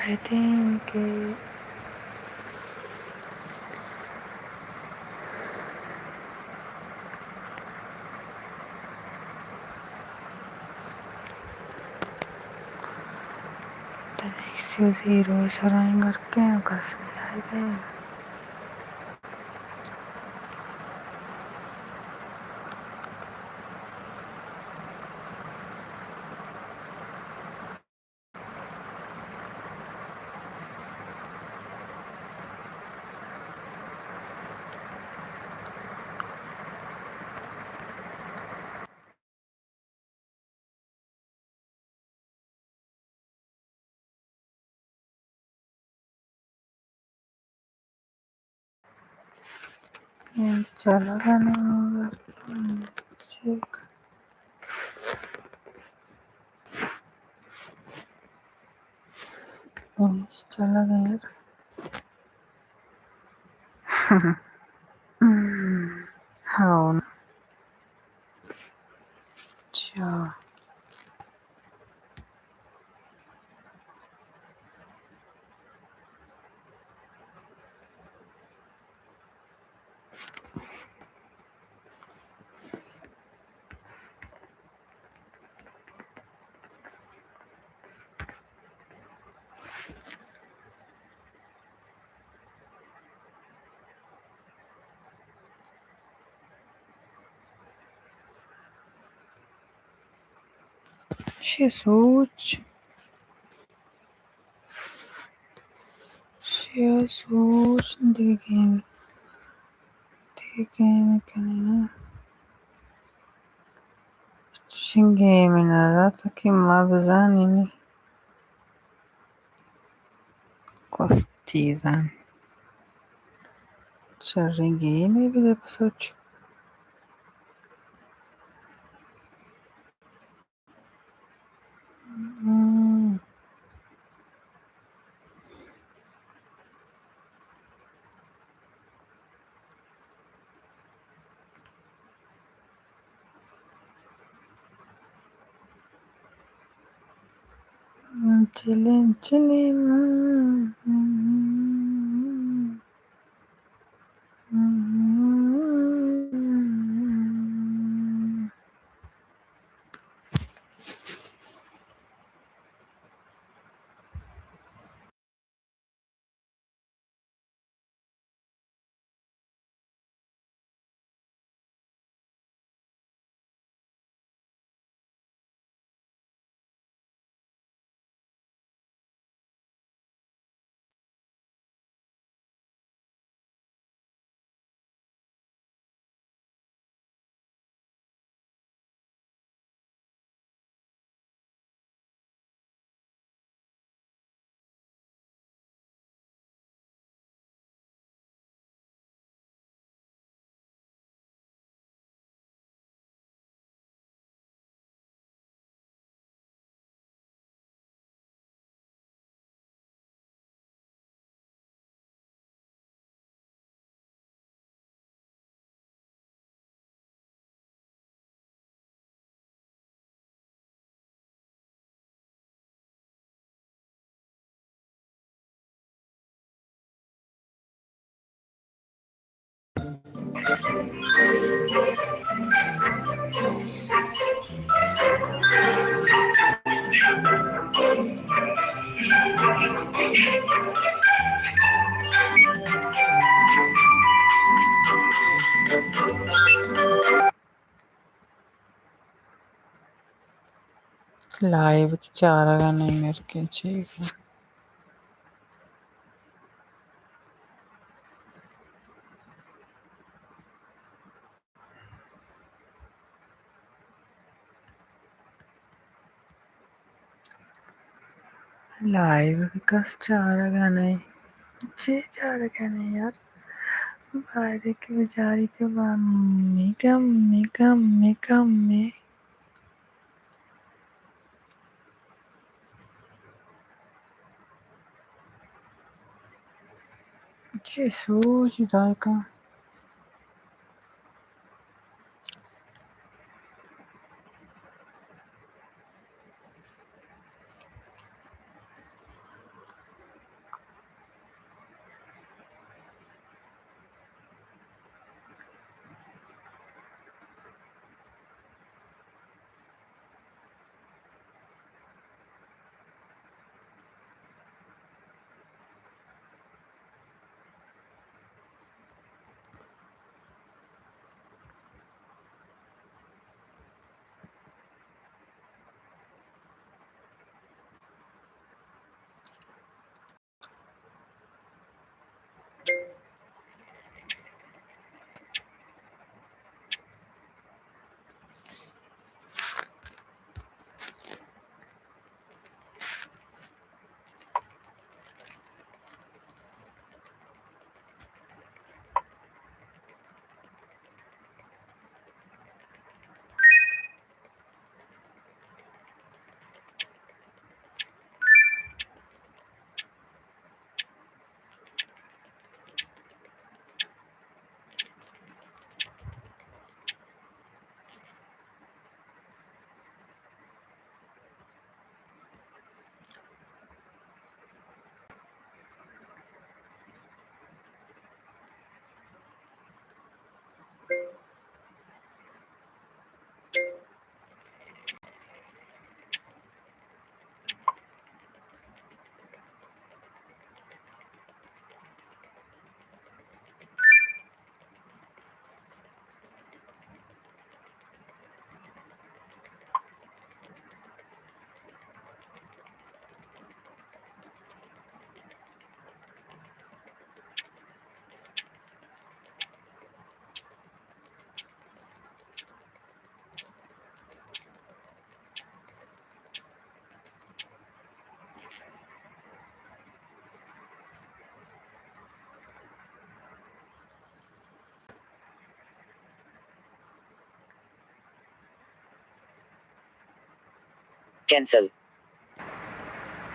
کہتے ہیں کہ تنیک سی زیرو سرائیں گرکیں کس نہیں آئے گئے۔ چلو گانا چیک۔ چلو گانا۔ ہاں۔ اچھا۔ چے سوچ، چے سوچ دگہ گیم، دگہ گیم کنیں نا۔ چے گیم نہ دات کہ ما بزانیں۔ کس چیزاں۔ شریں گیمے بہ دے پہ سوچ۔ ہم۔ چلیم چلیم۔ لائیو چارگا نہیں مرکے چیز۔ لائیو کہ کس چارگا نئے، چے چارگا نئے یار؟ باید کہ بچاری تو گمی، گمی، گمی، گمی۔ چے سوچ دائکا۔ کینسل۔